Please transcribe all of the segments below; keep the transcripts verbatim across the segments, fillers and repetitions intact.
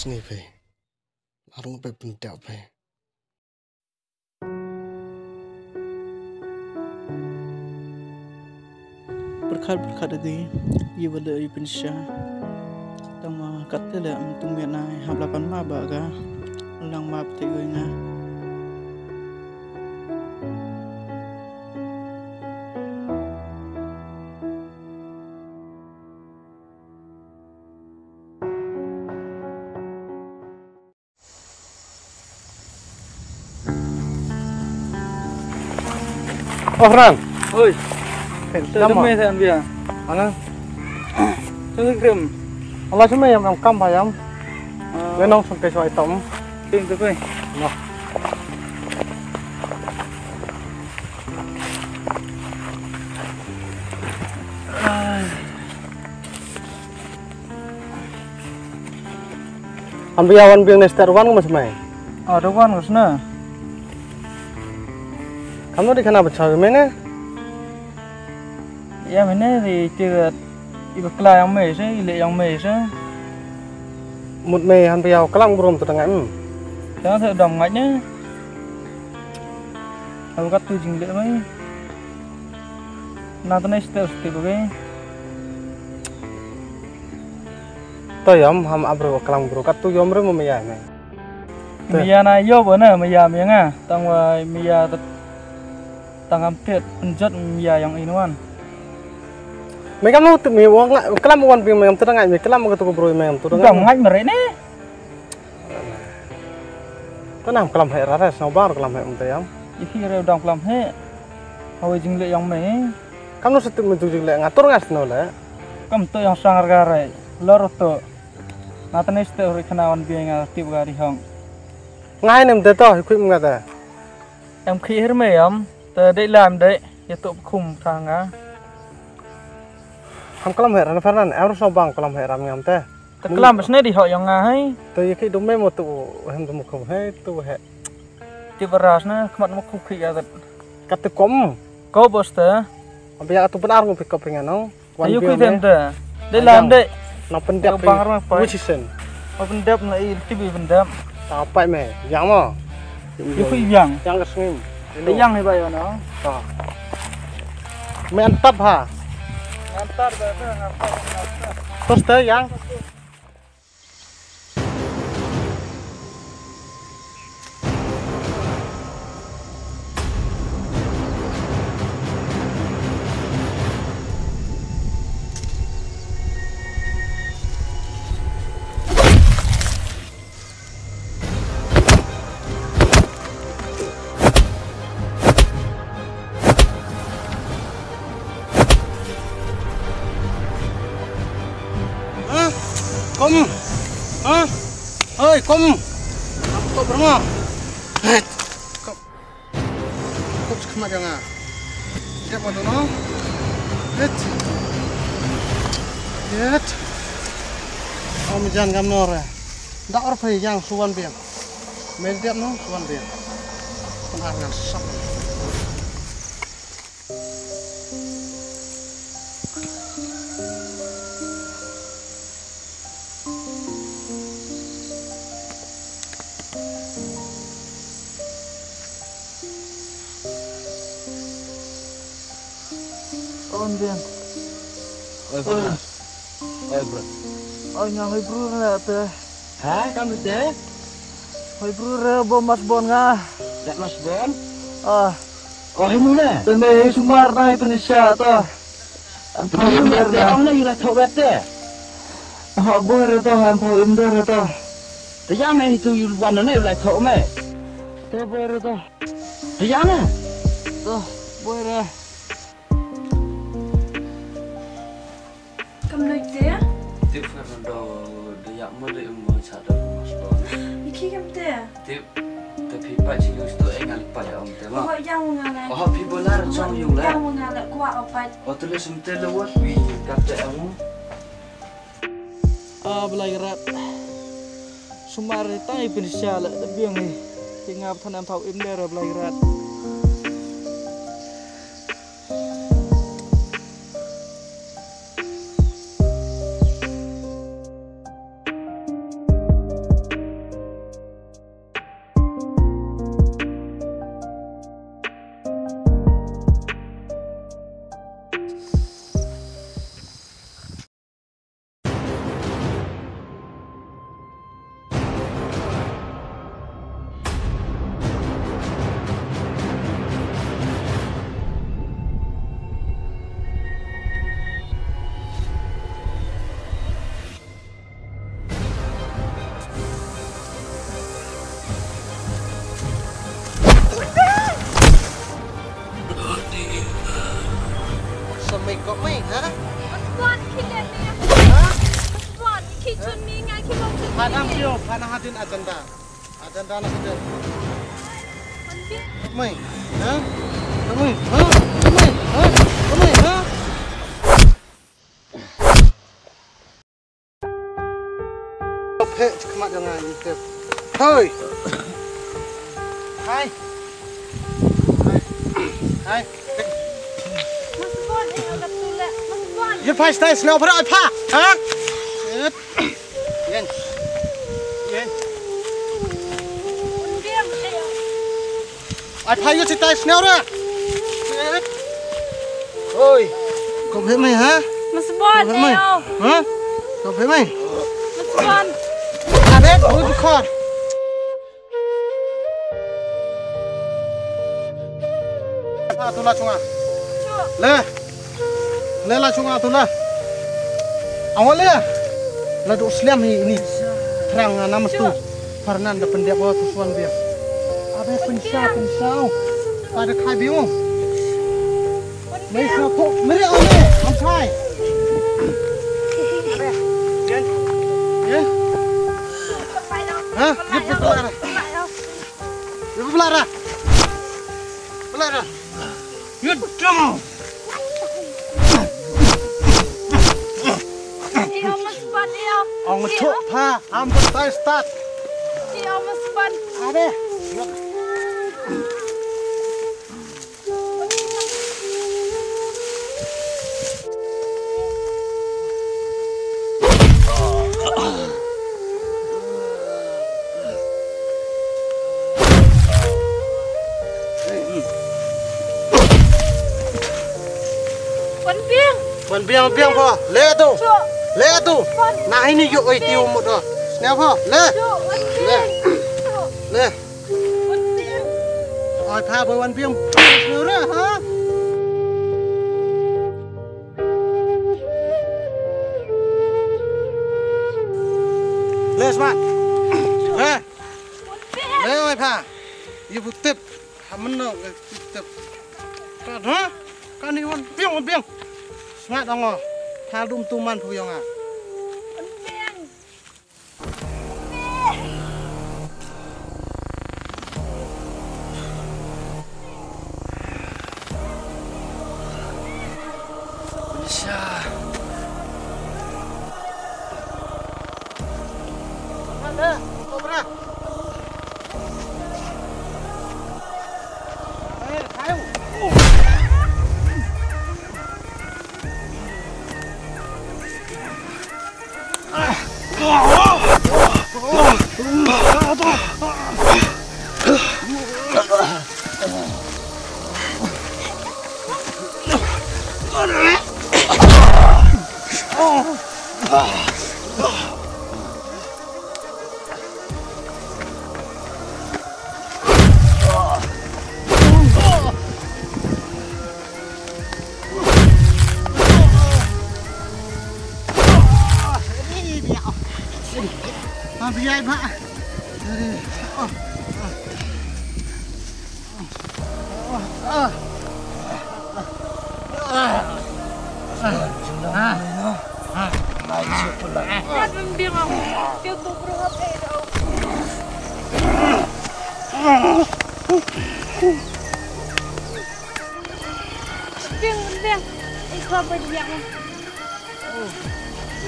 Ngi phi. Arung phi pyndep phi. Pyrkhat pyrkhat adi, i ba leh i pynsha. Tang ma katte leh mynta mynai hap la pan map ba ka. Lang map te oi nga. Oh, Ran. Oi. Hey, te nama? Te me san bia. Ana? Te krim. Ala sima yam, yam kam ba yam. Ah. Le nong sum te soi tom. Ting te pe. Nah. Ai. Wan biang, wan biang ne stad wan ko mas mai. Ah, da wan ko sna. Kam no di khana ba chaw mene? Ïa mene di ti i bakla ïa me se, i leh ïa me se. Mut me han biang klam brum tu tang em. Tang se dam ngai ne. Aw kat tu jingleh mai. Na tane step step ba ke. To yam ham abro klam bro kat tu yom re mo maya me. Te. Maya na yo bo na maya maya nga. Tang wa maya tat-, tang am tet penjot maya yang inuan. Me kam no tu me wa nga klam wan bi me kam tu ngai me klam ka tu bro me kam tu ngai. Dam ngai mere ne. Tanam klam he rara snobar klam he um tayam. Iki re dam klam he. Hawi jingleh yang me. Kam no setu me tu jingleh ngatur ngas no le. Kam tu yang sang rara. Lor tu. Na tane setu ri khana wan bi nga tip ga di hong. Ngai nem te to, kui nga te. Em khi her me yam. Te dei lam dei. Ya tu khum thanga. Ham klam he ran faran. Em ro snobar klam he ram ngam te. Te klam bas ne di hok yong nga hai. Te ye ki dum me mo tu hem tu mo khum hai tu he. Ti baras ne khmat mo khum khi ya kat. Kat te kom. Ko bos te. Am ya tu benar mo pick up ringan no. Ayu kui tem te. De lam de. Na pendep. Bang ram pai. Musician. Ma pendep na i ti bi pendep. Ta pai me. Yang mo. Yu kui yang. Yang ka sngim. Te yang hi ba yo no. Ta. Me antap ha. Ngantar ba te ngantar ngantar. Terus te yang. Ha? Kom. Ha? Hoi, kom. Kom, kom, kom. Kop khmat jong nga. Dep ma dono. Hit. Hit. Om jan gam nor. Da or phai yang suwan biang. Me dep no suwan biang. Pun ar ngan sap. On biang. Oi, bro. Oi, bro. Oi, nga hoi bru re te. Ha, kam te? Hoi bru re bo mas bon nga. Dat mas bon? Ah. Oh, hi mule. Te me sumar na i penisha ta. Am pau im der da. Am na yu la thok wet te. Ha boi re to, am pau im der re to. Te ya me hi tu yu wan ne yu la thok me. Te boi re to. Te ya me. To boi re. Kam noi te. Te fer do de ya mo de mo cha da mas do. Iki kam te. Tip, te phi pat chi use to eh nga li pat ïa ong te ma. Ho yang nga le. Ho phi bolar chong yung le. Yang nga le kwah o pat. O tu le sum te le wat wi kap te ong. A Blai Rat. Sumar tang i pynshai le da biang i. Ki ngap than am thau im le ra Blai Rat. Mei kop mei, ha? Mas wan ki le ni. Mas wan ki chun ni ngai ki bom chun. Pha dang pio, pha dang hadin agenda. Agenda na hadin. Mei, ha? Mei, ha? Mei, ha? Mei, ha? Phe, khmat jong nga, ïa tep. Hoi. Hai. Hai. Hai. Ïa pha stai snow pha ai pha. Ha? Ïa. Ïa. Ai pha ïa stai snow ra. Hoi. Kop phe mei ha? Mas bon. Kop phe mei. Ha? Kop phe mei. Mas bon. Ade, oi bukhar. Atu la chunga. Le. Le la chunga atu la. Awal le. La duk sliam hi ini. Terang nama tu. Farnan da pendek wa tu suan dia. Abe pensau pensau. Pada kai biung. Mei sa tu meri awal le. Ampai. Yen. Yen. Ha? Yen betul ada. Yen betul ada. Betul ada. Yen dong. Ong chok pha, am betai start. Ade. Wan biang. Wan biang, biang pha. Le tu. Le tu. Na ini yu oi tiu mut tu. Sne pha. Le. Le. Le. Oi pha boi wan biang. Sne ra ha. Le smat. Le. Le oi pha. Yu bu tip. Ha mynno ka tip tip. Ka ha? Ka ni wan biang wan biang. Smat ong o. Pha dum tu man phu yong a.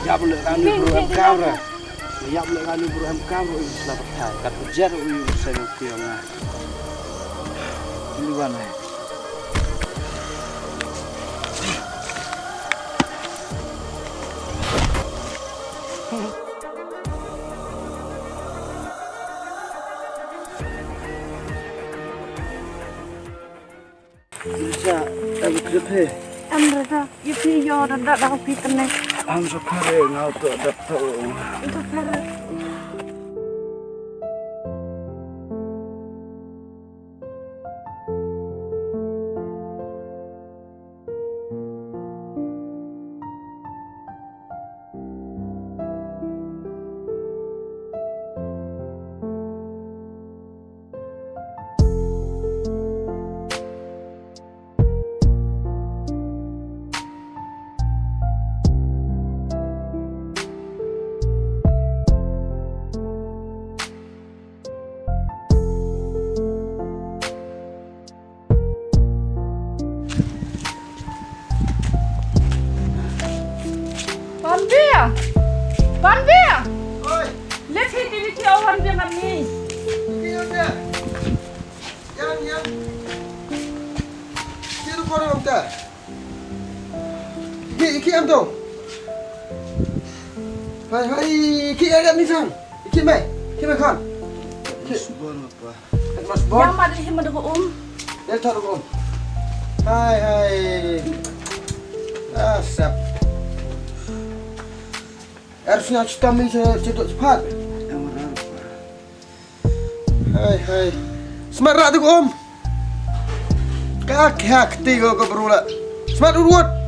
Ïap leh kane bru em kam re. Ïap leh kane bru em kam re, u sla pathai. Kat ujar u ïu sen u tiang nga. Liwan ai. Sa, em, khrip he. Em, rada, yu phi yo, rada, da phi kene. Am so khare, ngau to, dap to. To khare. Wan bia. Oi. Let's hit it, wan bia ngan ni. Ki yo te. Yan, yan. Ki tu ko ro te. Ki, ki am tu. Hai, hai, ki ya ni sang. Ki me, ki me khan. Ki. Mas bon. Yang ma di him da ko um. Del thor ko um. Hai, hai. Ah, sap. Er snya chitam ni che che dot pat. Hai, hai. Smat rat ko um. Ka khak ti ko ko brula. Smat urut.